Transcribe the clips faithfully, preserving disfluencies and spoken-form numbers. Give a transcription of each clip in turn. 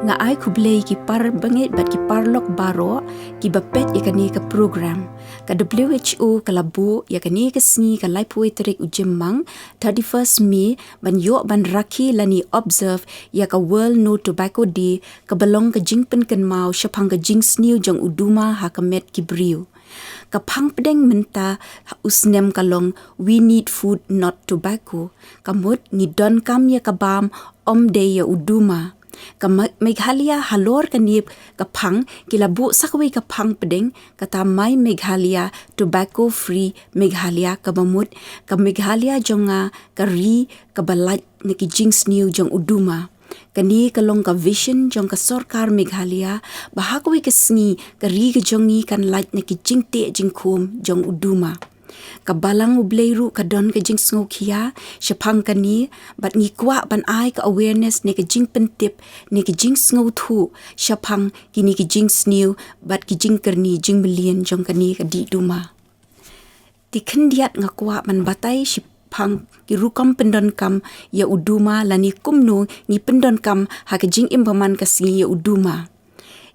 Nga ai khublei ki para bangeit bad ki paralok baroh ki ba peit ïa kane ka program. Ka W H O ka la buh ïa kane ka sngi ka laiphew tarik u Jymmang, thirty-first May, ban ïoh ban rakhe lane observe ïa ka World No Tobacco Day, ka ba long ka jingpynkynmaw shaphang ka jingsniew jong u duma ha ka met ki briew. Ka phang pdeng mynta u snem ka long We Need Food, Not Tobacco. Ka mut ngi donkam ïa ka bam, ym dei ïa u duma. Ka Me-, Meghalaya halor kane ka phang ki la buh sa kawei ka phang pdeng, kata My Meghalaya Tobacco Free Meghalaya, ka ba mut ka Meghalaya jong nga ka ri ka ba lait na ki jingsniew jong u duma. Kane ka long ka vision jong ka sorkar Meghalaya, ba ha kawei ka sngi ka ri ka jong ngi kan lait na ki jingteh jingkhum jong u duma. Ka Balang U Blei ruh ka don ka jingsngewkhia shaphang kane, bad ngi kwah ban ai ka awareness ne ka jingpyntip ne ka jingsngewthuh shaphang kine ki jingsniew bad ki jingkyrni jingmlien jong kane ka dih duma. Te khyndiat nga kwah ban batai shaphang ki rukom pyndonkam ïa u duma lane kumno ngi pyndonkam ha ka jingim ba man ka sngi ïa u duma.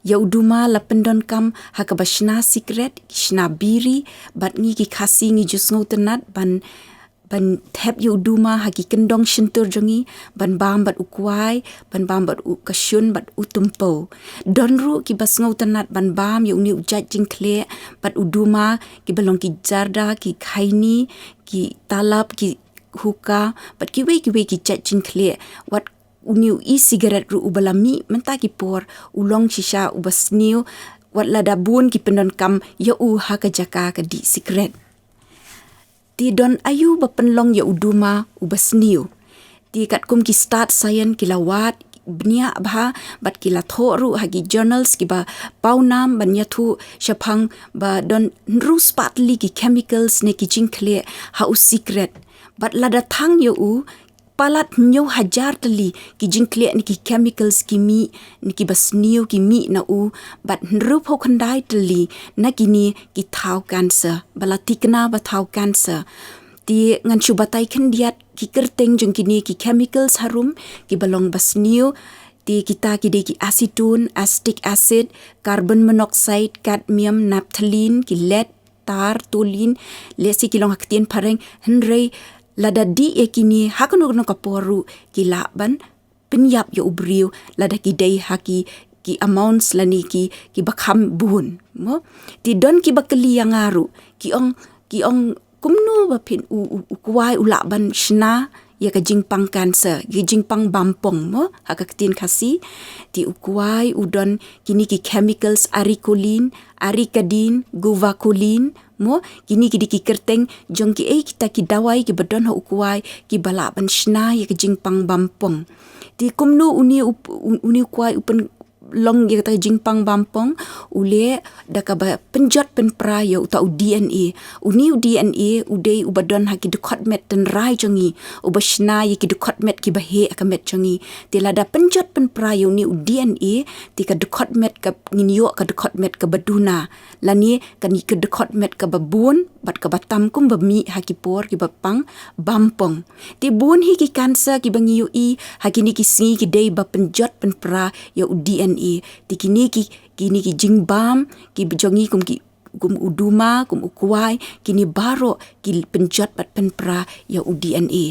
Ïa u duma la pyndonkam ha ka ba shna sikret, ki shna biri, bad ngi ki Khasi ngi ju sngewtynnat ban ban thep ïa u duma ha ki kyndong shyntur jong ngi, ban bam bad u kwai, ban bam bad u kashun bad u tympew. Don ruh ki ba sngewtynnat ban bam ïa une u jait jingkhleh bad u duma, ki ba long ki jarda, ki khaini, ki talap, ki huka, bad kiwei kiwei ki jait jingkhleh. Wat une u e-cigarette ruh u ba la mih mynta ki por, u long shisha u ba sniew, wat lada bun ki pyndonkam ïa u ha ka jaka ka dih sikret. Te don aïu ba pynlong ïa u duma u ba sniew? Te katkum ki stad science ki la wad bniah bha, bad ki la thoh ruh ha ki journals ki ba pawnam ban ïathuh shaphang ba don hynriew spah tylli ki chemicals ne ki jingkhleh ha u sikret. Bad lada thang ïa u, palat hynñiew hajar tylli ki jingkhleh ne ki chemicals ki mih, ne ki ba sniew ki mih na u, bad hynriewphew khyndai tylli na kine ki thaw cancer, ba la thikna ba thaw cancer. Te ngan shu batai khyndiat ki kyrteng jong kine ki chemicals harum, ki ba long ba sniew, te kita ki dei ki acetone, acetic acid, carbon monoxide, cadmium, naphthalene, ki lead, tar, toluene, lehse ki long ha ktien phareng, hynrei lada dih ïa kine ha kano kano ka por ruh ki lah ban pynïap ïa u briew, lada ki dei ha ki, ki amounts lane ki, ki ba kham bun, mo? Te don ki ba kylli ïa nga ruh, ki ong, ki ong kumno ba phin u, u, u kwai u lah ban shna ïa ka jingpang cancer, ïa ka jingpang bampong, mo, ha ka ktien Khasi. Te u kwai u don kine ki chemicals, aricolin, arikadin, guvacolin, mo, kine ki dei ki kyrteng jong kiei kita ki dawai ki ba don ha u kwai ki ba lah ban shna ïa ka jingpang bampong. Te kumno une u, u, une u kwai u pynlong ïa kata ka jingpang bampong? U leh da ka ba pynjot pynpra ïa uta u D N A. Une u D N A u dei u ba don ha ki dkhot met tynrai jong ngi, u ba shna ïa ki dkhot met ki ba heh ha ka met jong ngi. Te lada pynjot pynpra ïa une u D N A, te ka dkhot met ka ngin ïoh ka dkhot met ka ba duna, lane kane ka dkhot met ka ba bun bad ka ba tam kum ba mih ha ki por ki ba pang bampong. Te bun hi ki cancer ki ba ngi ïohi ha kine ki sngi ki dei ba pynjot pynpra ïa u D N A. Te kine ki, kine ki jingbam ki ba jong ngi kum ki, kum u duma, kum u kwai, kine baroh ki pynjot bad pynpra ïa u D N A.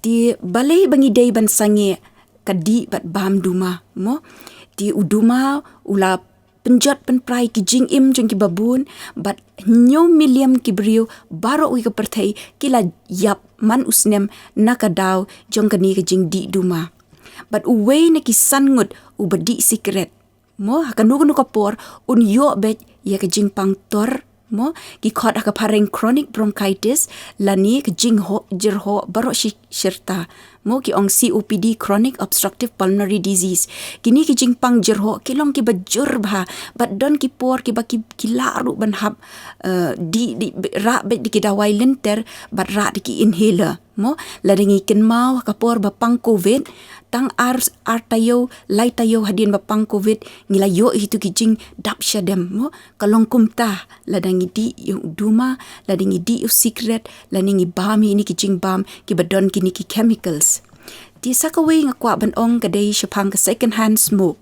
Te balei ba ngi dei ban sangeh ka dih bad bam duma, mo? Te u duma u la pynjot pynpra ïa ki jingim jong ki ba bun, bad hynñiew million ki briew baroh wi ka pyrthei ki la ïap man u snem na ka daw jong kane ka jingdih duma. Bad uwei na ki san ngut u ba dih sikret, mo, ha kano kano ka por un ïoh beit ïa ka jingpang tor, mo, ki khot ha ka phareng chronic bronchitis, lane ka jinghoh, jyrhoh baroh shi, shirta, mo, ki ong C O P D, chronic obstructive pulmonary disease. Kine ki jingpang jyrhoh ki long ki ba jur bha, bad don ki por ki ba ki, ki lah ruh ban hap, eh, dih, dih, rah beit da ki dawai lynter, bad rah da ki inhaler, mo. Lada ngi kynmaw ha ka por ba pang covid, tang ar, ar taïew, lai taïew hadien ba pang covid, ngi la ïoh hi tu ki jingdap shadem, mo. Ka long kumta, lada ngi dih ïa u duma, lada ngi dih ïa u sikret, lada ngi bam ïa kine ki jingbam ki ba don kine ki chemicals. Te sa kawei nga kwah ban ong ka dei shaphang ka second hand smoke.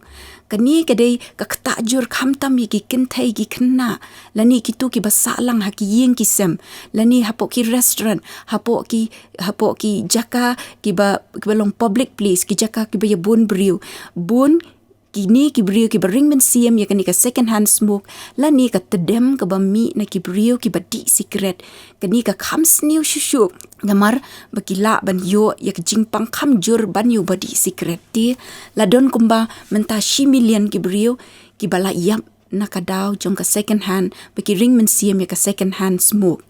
Kane ka dei ka ktah jur khamtam ïa ki kynthei ki khynnah lane kito kiba sah lang ha ki ïing ki sem lane hapoh ki restaurant, hapoh ki hapoh ki jaka kiba kiba long public place, ki jaka kiba ïa bun briew. Bun kine ki briew kiba ring mynsiem ïa kane ka second hand smoke lane ka tdem kaba mih na ki briew kiba dih sikret. Kane ka kham sniew shuh shuh namar ba ki lah ban ïoh ïa ka jingpang kham jur ban ïoh ba dih sikret. Te la don kumba mynta shi million ki briew kiba la ïap na ka daw jong ka second hand ba ki ring mynsiem ïa ka second hand smoke.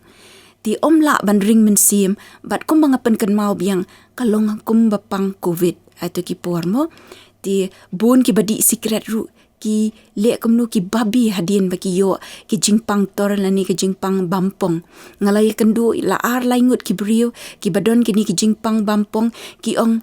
Te ym lah ban ring mynsiem bad kumba nga pynkynmaw biang ka long kumba pang covid. Ato ki por mo. Te bun kiba dih sikret ruh ki leh kumno ki babe hadien ba ki ïoh ki jingpang tor lane ki jingpang bampong. Nga la ïakynduh la ar lai ngut ki briew kiba don kine ki jingpang bampong, ki ong,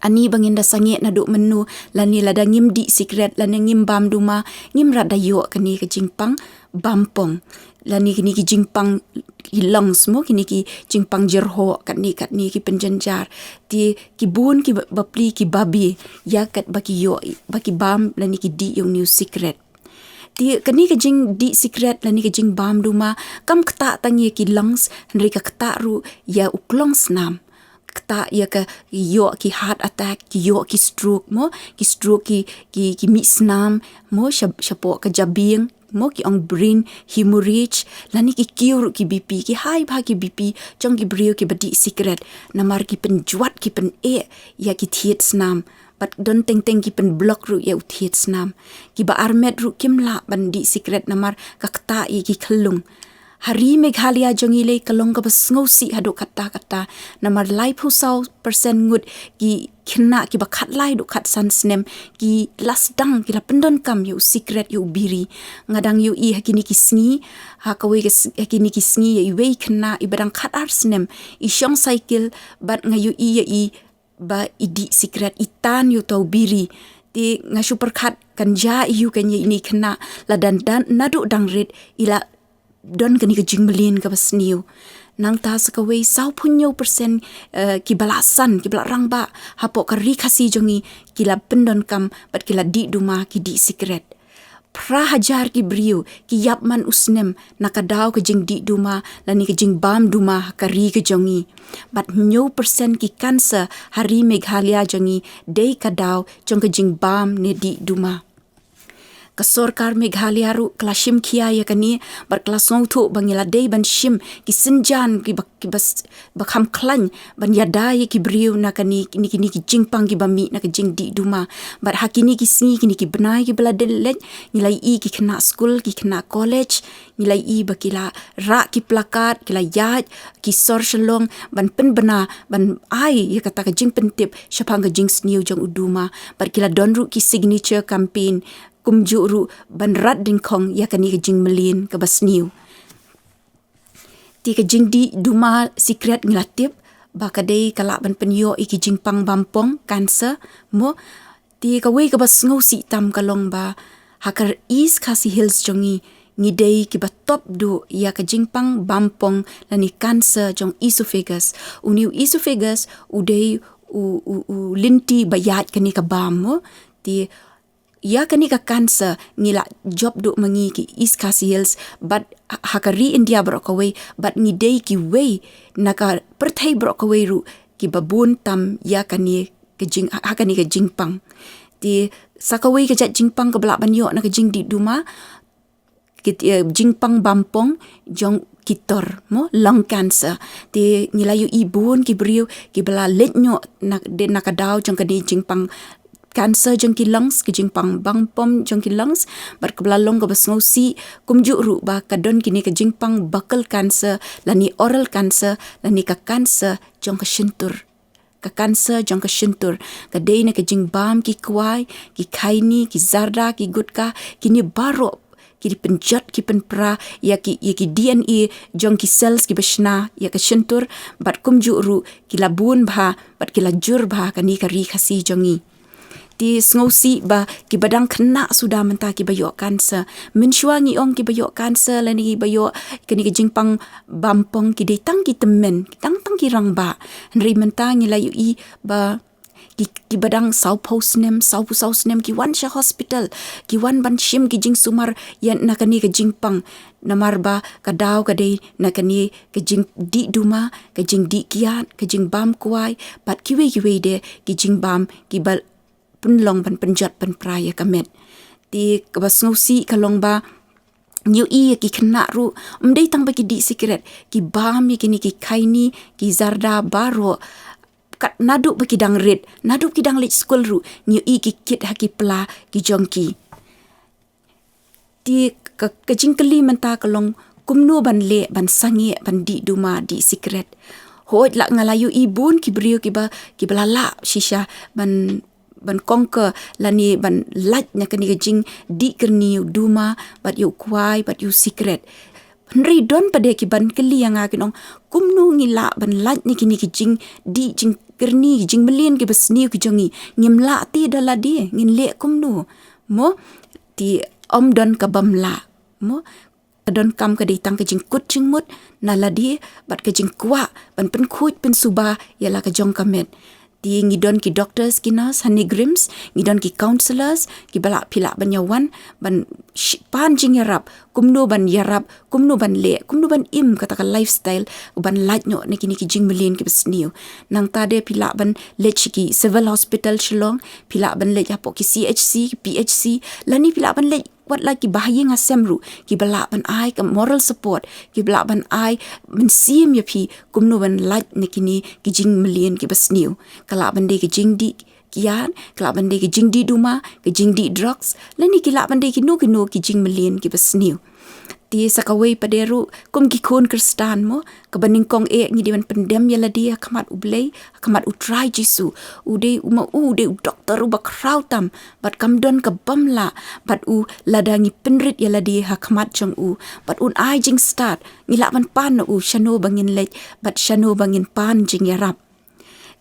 ani ba ngin da sangeh naduh mynno, lane lada ngim dih sikret lane ngim bam duma, ngim rat da ïoh kane ka jingpang bampong lane kine ki jingpang ki lungs mo, kine ki jingpang jyrhoh katne katne ki pynjynjar. Te ki bun ki ba- bapli ki babe ïa kat ba ki ïoh ba ki bam lane ki dih ïa une u sikret. Te kane ka jingdih sikret lane ka jingbam duma kam ktah tang ïa ki lungs, hynrei ka ktah ruh ïa u klong snam. Ktah ïa ka ïoh ki heart attack, ki ïoh ki stroke mo, ki stroke ki ki, ki mih snam mo, sha- shapoh ka jabieng mo, ki ong brain hemorrhage, lane ki kiew ruh ki B P, ki high bha ki B P jong ki briew kiba dih sikret namar ki pynjwat ki pyneh ïa ki thied snam. Bad don teng teng ki pynblock ruh ïa u thied snam. Kiba armet ruh kim lah ban dih sikret namar ka ktah ïa ki khyllung. Ha ri Meghalaya jong ngi lei ka long kaba sngewsih haduh katta katta namar laiphew saw percent ngut ki khynnah kiba khatlai haduh khatsan snem ki la sdang, ki la pyndonkam ïa u sikret ïa u biri. Nga dang ïohi ha kine ki sngi, ha kawei ka s- ha kine ki sngi ïa iwei i khynnah iba dang khatar snem, i shong cycle bad nga ïohi ïa i ba i dih sikret, i tan ïa uta u biri. Te nga shu pyrkhat kan jia aiu kan ïa ine i khynnah, lada dan naduh dang rit i la don kane ka jingmlien kaba sniew. Nangta sa kawei sawphew hynñiew percent, eh, kiba la san, kiba la rangbah hapoh ka ri Khasi jong ngi, ki la pyndonkam bad ki la dih duma, ki dih sikret. Phra hajar ki briew ki ïap man u snem na ka daw ka jingdih duma lane ka jingbam duma ha ka ri ka jong ngi. Bad hynñiew percent ki cancer ha ri Meghalaya jong ngi dei ka daw jong ka jingbam ne dih duma. Ka sorkar Meghalaya ruh ka la shim khia ïa kane bad ka la sngewthuh ba ngi la dei ban shim ki synjan kiba, kiba s- ba kham khlaiñ ban ïada ïa ki briew na kane, kine, kine ki jingpang kiba mih na ka jingdih duma. Bad ha kine ki sngi, kine ki bnai kiba la dep leit, ngi la ïohi ki khynnah skul, ki khynnah college, ngi la ïohi ba ki la rah ki placard, ki la ïaid ki sor sha long ban pynbna, ban ai ïa kata ka jingpyntip shaphang ka jingsniew jong u duma. Bad ki la don ruh ki signature campaign kumjuh ruh ban rat dyngkhong ïa kane ka jingmlien kaba sniew. Te ka jingdih duma sikret ngi la tip ba ka dei ka lah ban pynïoh ïa ki jingpang bampong, cancer mo. Te kawei kaba sngewsih tam ka long ba ha ka East Khasi Hills jong ngi, ngi dei kiba top duh ïa ka jingpang bampong lane cancer jong esophagus. Une u esophagus u dei u, u, u lynti ba ïaid kane ka bam mo. Te ïa kane ka cancer ngi la jop duh ma ngi ki East Khasi Hills bad ha ka ri India baroh kawei, bad ngi dei kiwei na ka pyrthei baroh kawei ruh kiba bun tam ïa kane ka jing, ha kane ka jingpang. Te sa kawei ka jait jingpang kaba lah ban ïoh na ka jingdih duma, ki, eh, jingpang bampong jong ki tor mo, lung cancer. Te ngi la ïohi bun ki briew kiba la leit noh na, de na ka daw jong kane jingpang cancer jong ki lungs, ki jingpang bampong jong ki lungs, bad kaba la long kaba sngewsih kumjuh ruh ba ka don kine ka jingpang buccal cancer lane oral cancer lane ka cancer jong ka shyntur. Ka cancer jong ka shyntur ka dei na ka jingbam ki kwai, ki khaini, ki zarda, ki gutka, kine baroh ki pynjot, ki pynpra ïa ki, ïa ki D N A jong ki cells kiba shna ïa ka shyntur, bad kumjuh ruh ki la bun bha bad ki la jur bha kane ka ri Khasi jong ngi. Te sngewsih ba kiba dang khynnah suda mynta kiba ïoh cancer. Mynshuwa ngi ong kiba ïoh cancer lane kiba ïoh kane ka jingpang bam pong ki dei tang ki tymmen, tang tang ki rangbah. Hynrei mynta ngi la ïohi ba ki, kiba dang sawphew snem, sawphew saw snem ki wan sha hospital, ki wan ban shim ki jingsumar ïa na kane ka jingpang. Namar ba ka daw ka dei na kane ka jingdih duma, ka jingdih kiad, ka jingbam kwai, bad kiwei kiwei de ki jingbam kiba pynlong ban pynjot pynpra ïa ka met. Te kaba sngewsih ka long ba ngi ïohi ïa ki khynnah ruh, ym dei tang ba ki dih sikret, ki bam ïa kine ki khaini, ki zarda baroh, kat naduh ba ki dang rit, naduh ki dang leit skul ruh, ngi ïohi ki kit ha ki pla ki jong ki. Te ka, ka jingkylli mynta ka long kumno ban leh, ban sangeh, ban dih duma, dih sikret. Hooid la nga la ïohi bun ki briew kiba, kiba la lah shisha ban, ban conquer lane ban lait na kane ka jingdih kyrni ïa u duma, bad ïa u kwai, bad ïa u sikret. Hynrei don pat de kiban kylli ïa nga kin ong, kumno ngi lah ban lait na kine ki jingdih, jingkyrni, jingmlien kiba sniew ki jong ngi. Ngim lah te da lade, ngin leh kumno. Mo, te ym don kabym lah. Mo, ka donkam ka dei tang ka jingkut jingmut na lade, bad ka jingkwah ban pynkhuid pynsuba ïa la ka jong ka met. Te ngi don ki doctors ki nurse ha NEIGRIHMS, ngi don ki counsellors, kiba lah phi lah ban ïa wan, ban sh-, pan jingïarap, kumno ban ïarap, kumno ban leh, kumno ban im kata ka lifestyle, ban lait noh na kine ki jingmlien kiba sniew. Nangta de phi lah ban leit sha ki Civil Hospital Shillong, phi lah ban leit hapoh ki C H C, ki P H C, lane phi lah ban leit wat la ki bahaïing hasem ruh, kiba lah ban ai ka moral support, kiba lah ban ai mynsiem ïa phi, kumno ban lait na kine ki jingmlien kiba sniew. Ka lah ban dei ka jingdih kiad, ka lah ban dei ka jingdih duma, ka jingdih drugs, lane ki lah ban dei kino kino ki jingmlien kiba sniew. Te sa kawei pat de ruh, kum ki khun Khristan mo, kaba nyngkong eh ngi dei ban pyndem ïa lade ha khmat U Blei, ha khmat U Trai Jisu. U dei u ma u, u dei u doktor uba khraw tam, bad kam don kabym lah, bad u lada ngi pynrit ïa lade ha khmat jong u, bad un ai jingstad, ngi lah ban pan na u, shano ba ngin leit, bad shano ba ngin pan jingïarap.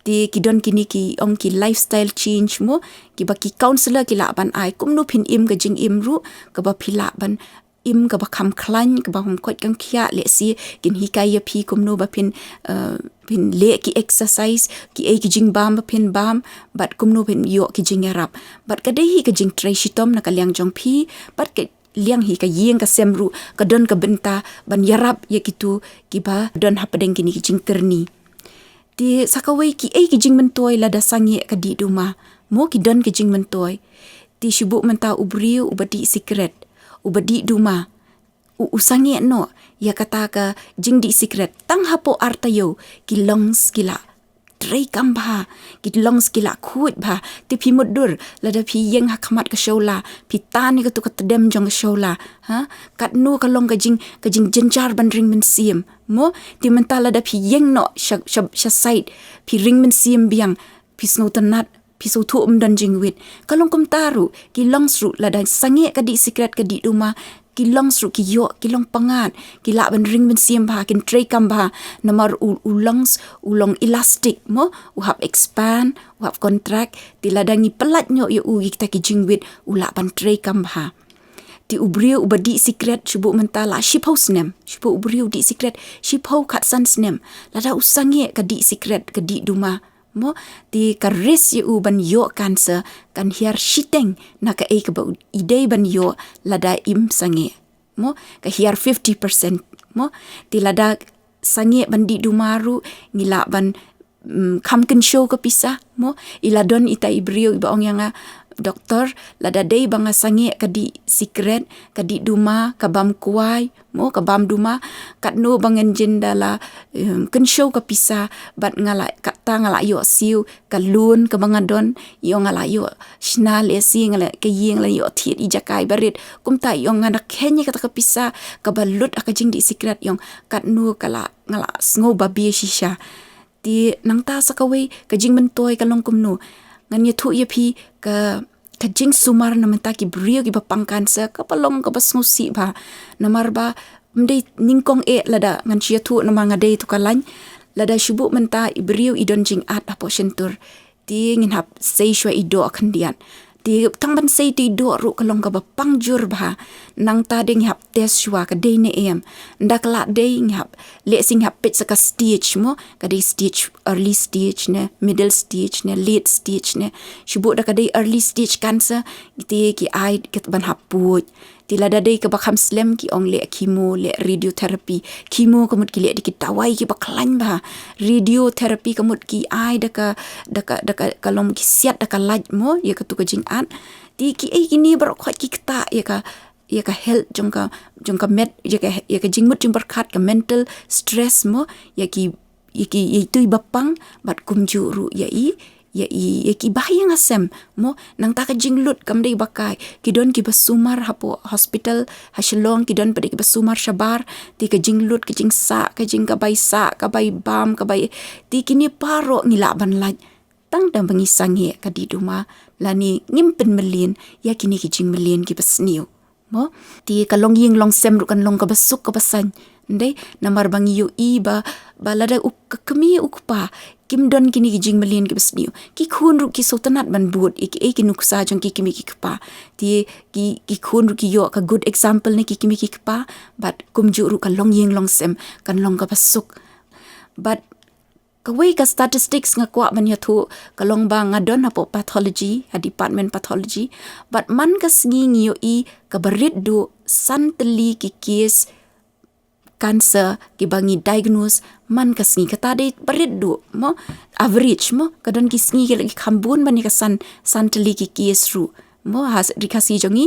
Te ki don kine ki ong ki lifestyle change mo, kiba ki counsellor ki lah ban ai, kumno phin im ka jingim ruh, kaba phi lah ban im kaba kham khlaiñ, kaba kham koit kham khiah, lehse kin hikai ïa phi kumno ba phin, eh, phin leh ki exercise, kiei ki jingbam ba phin bam, bad kumno phin ïoh ki jingïarap. Bad ka dei hi ka jingtrei shitom na ka liang jong phi, bad ka liang hi ka ïing ka sem ruh, ka don ka bynta ban ïarap ïa kito kiba don hapdeng kine ki jingkyrni. Te sa kawei kiei ki jingmyntoi lada sangeh ka dih duma. Mo ki don ki jingmyntoi. Te shu buh mynta u briew uba dih sikret, uba dih duma, u, u sangeh noh ïa kata ka jingdih sikret. Tang hapoh ar taïew ki lungs ki la treikam bha, ki lungs ki la khuid bha. Te phi mutdur, lada phi ïeng ha khmat ka shewla, phi tan ïa kato ka tdem jong ka shewla, ha? Katno ka long ka jing, ka jingjynjar ban ring mynsiem. Mo, te mynta lada phi ïeng noh sha, sha, sha side, phi ring mynsiem biang, phi sngewtynnat, phi sngewthuh ym don jingwit. Ka long kumta ruh, ki lungs ruh lada sangeh ka dih sikret ka dih duma, ki lungs ruh ki ïoh, ki long pyngngad, ki lah ban ring mynsiem bha, kin treikam bha, namar u, u lungs, u long elastic mo, u hap expand, u hap contract, te lada ngi pyllait noh ïa u ïa kita ki jingwit, u lah ban treikam bha. Te u briew uba dih sikret, shu buh mynta la shiphew snem, shu buh u briew dih sikret, shiphew khatsan snem, lada u sangeh ka dih sikret, ka dih duma, mo, te ka risk ïa u ban ïoh cancer, kan hiar shiteng, na kaei kaba u, i dei ban ïoh, lada im sangeh. Mo, ka hiar fifty percent. Mo, te lada sangeh ban dih duma ruh, ngi lah ban, mm, kham kynshew ka pisa, mo, i la don ita i briew iba ong ïa nga, doktor, lada dei ba nga sangeh ka dih sikret, ka dih duma, ka bam kwai, mo, ka bam duma, katno ba ngan jin da la, em, kynshew ka pisa, bad nga la, kata nga la ïoh siew, ka loan kaba nga don, ïoh nga la ïoh shna lehse nga la ka ïing la ïoh thied i jaka iba rit, kumta ïoh nga da kheiñ ïa kata ka pisa, kaba lut ha ka jingdih sikret ïoh, katno ka la, nga la sngew babe shisha. Te nangta sa kawei ka jingmyntoi ka long kumno. Ngan ïathuh ïa phi ka, ka jingsumar na mynta ki briew kiba pang cancer kaba long kaba sngewsih bha. Namar ba ym dei nyngkong eh lada ngan shu ïathuh namar nga dei tu ka lain. Lada shu buh mynta i briew i don jingat hapoh shyntur. Te ngin hap sei shuwa i doh khyndiat. Te tang ban sei tu i doh ruh ka long kaba pang jur bha. Nangta de ngi hap test shuwa ka dei ne em. Nda ka lah dei ngi hap, lehse ngi hap peit sa ka stage mo, ka dei stage, early stage ne, middle stage ne, late stage ne. Shu bud da ka dei early stage cancer, te ki ai kat ban hap puid. Te lada dei kaba kham slem ki ong leh chemo, leh radiotherapy. Chemo ka mut ki leh da ki dawai kiba khlaiñ bha. Radiotherapy ka mut ki ai da ka, da ka, da ka, ka long ki siat da ka light mo, ïa katu ka jingat. Te ki ei kine baroh khoit ki ktah ïa ka, ïa ka health jong ka, jong ka met, ïa ka, ïa ka jingmut jingpyrkhat, ka mental stress mo, ïa ki, ïa ki, ïa itu iba pang, bad kumjuh ruh ïa i, ïa i, ïa ki bahaïing hasem mo. Nangta ka jinglut kam dei ba kai. Ki don kiba sumar hapoh hospital ha Shillong, ki don pat de kiba sumar shabar. Te ka jinglut, ka jingsah, ka jing ka bai sah, ka bai bam, ka bai, te kine baroh ngi lah ban lait tang da ba ngi sangeh ka dih duma, lane ngim pynmlien ïa kine ki jingmlien kiba sniew mo. Te ka longïing longsem ruh kan long kaba suk kaba saiñ. Ndei, namar ba ngi ïohi ba, ba lada u, ka kmie u kpa kim don kine ki jingmlien kiba sniew, ki khun ruh ki sngewtynnat ban bud ïa ki, ïa ki nuksa jong ki kmie ki kpa. Te ki, ki khun ruh ki ïoh ka good example na ki kmie ki kpa. Bad kumjuh ruh ka longïing longsem kan long kaba suk. Bad kawei ka statistics nga kwah ban ïathuh ka long ba nga don hapoh pathology, ha department pathology. Bad man ka sngi ngi ïohi kaba rit duh san tylli ki case cancer kiba ngi diagnose man ka sngi. Kata dei ba rit duh mo, average mo. Ka don ki sngi ki la ki kham bun ban ïa ka san, san tylli ki case ruh mo. Ha ri Khasi jong ngi,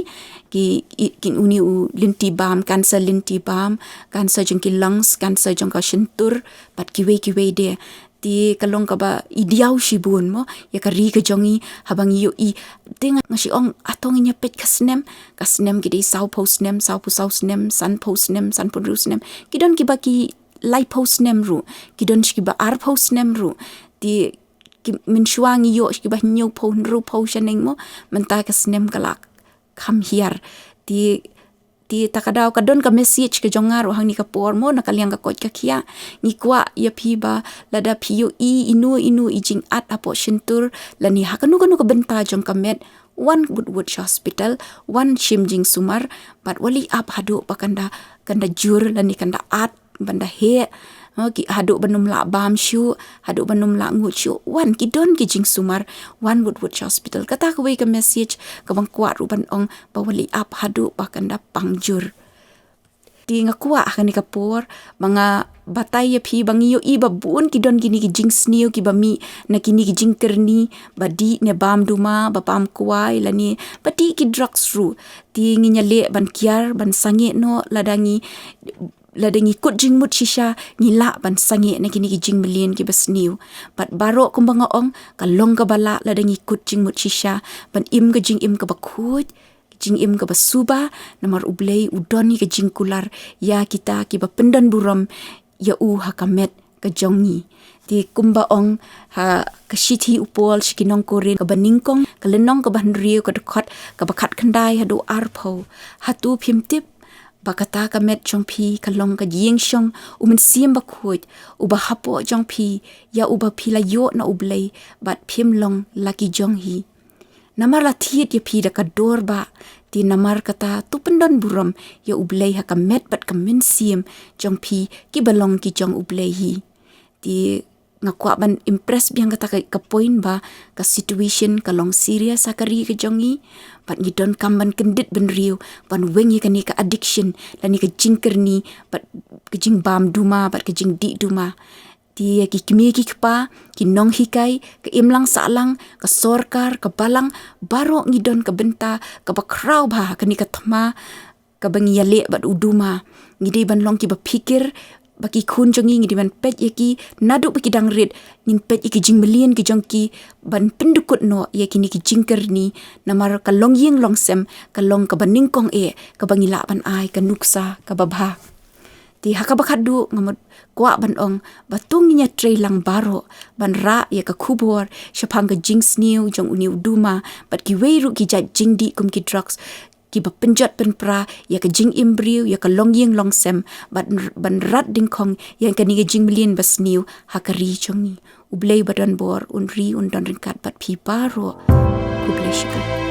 ki, i, kin uni u lynti bam, cancer lynti bam, cancer jong ki lungs, cancer jong ka shyntur, bad kiwei kiwei de. Te ka long kaba i diaw shibun mo ïa ka ri ka jong ngi, haba ngi ïohi. Te nga, nga shu ong, hato ngin ïa peit ka snem, ka snem ki dei sawphew snem, sawphew saw snem, sanphew snem, sanphew hynriew snem. Ki don kiba ki laiphew snem ruh, ki don kiba arphew snem ruh. Te ki mynshuwa ngi ïoh kiba hynñiewphew, hynriewphew shaneng mo. Mynta ka snem ka la kham hiar. Te, te ta ka daw ka don ka message ka jong nga ruh hangne ka por mo, na ka liang ka koit ka khiah. Ngi kwah ïa phi ba lada phi ïohi ino ino i jingat hapoh shyntur, lane ha kano kano ka bynta jong ka met, wan wut wut sha hospital, wan shim jingsumar, bad wat leit ap haduh ba kan da, kan da jur lane kan da at, ban da heh, ha, ki, haduh ban ym lah bam shuh, haduh ban ym lah ngut shuh, wan, ki don ki jingsumar, wan wut wut sha hospital. Kata kawei ka message kaba nga kwah ruh ban ong, ba wat leit ap haduh ba kan da pang jur. Te nga kwah ha kane ka por ba nga batai ïa phi ba ngi ïohi ba bun ki don kine ki jingsniew kiba mih na kine ki jingkyrni ba dih ne bam duma, ba bam kwai, lane ba dih ki drugs ruh. Te ngin ïaleh ban kiar, ban sangeh noh, lada ngi, lada ngi kut jingmut shisha, ngi lah ban sangeh na kine ki jingmlien kiba sniew. Bad baroh kumba nga ong, ka long kaba lah lada ngi kut jingmut shisha ban im ka jingim kaba khuid, jingim kaba suba, namar U Blei u don ïa ka jingkular ïa kita kiba pyndon burom ïa u ha ka met ka jong ngi. Te kumba ong ha ka shithi u Paul sha ki nong Korinth kaba nyngkong, ka lynnong kaba hynriew, ka dkhot kaba khatkhyndai haduh arphew. Hato phim tip ba kata ka met jong phi ka long ka ïing shong u Mynsiem Bakhuid, uba hapoh jong phi, ïa uba phi la ïoh na U Blei, bad phim long la ki jong hi. Namar la thied ïa phi da ka dur bah, te namar kata to pyndon burom ïa U Blei ha ka met bad ka mynsiem jong phi, kiba long ki jong U Blei hi. Te nga kwah ban impress biang kata ka, ka point ba ka situation ka long serious ha ka ri ka jong ngi, bad ngi donkam ban kyndit bynriew ban weng ïa kane ka addiction, lane ka jingkyrni, bad ka jingbam duma, bad ka jingdih duma. Te ïa ki kmie ki kpa, ki nonghikai, ka imlang sahlang, ka sorkar, ka balang, baroh ngi don ka bynta kaba khraw bha ha kane ka thma kaba ngi ïaleh bad u duma. Ngi dei ban long kiba phikir ba ki khun jong ngi, ngi dei ban peit ïa ki naduh ba ki dang rit, ngin peit ïa ki jingmlien ki jong ki, ban pyndukut noh ïa kine ki jingkyrni, namar ka longïing longsem ka long kaba nyngkong eh kaba ngi lah ban ai ka nuksa kaba bha. Te ha kaba khatduh nga mut kwah ban ong ba to ngin ïatreilang baroh ban rah ïa ka khubor shaphang ka jingsniew jong une u duma bad kiwei ruh ki jait jingdih kum ki drugs, kiba pynjot pynpra ïa ka jingim briew, ïa ka longïing longsem, bad n-, ban rat dyngkhong ïa kane ka jingmlien basniew ha ka ri jong ngi. U Blei ba don bor un ri un don ryngkat bad phi baroh. Khublei shibun.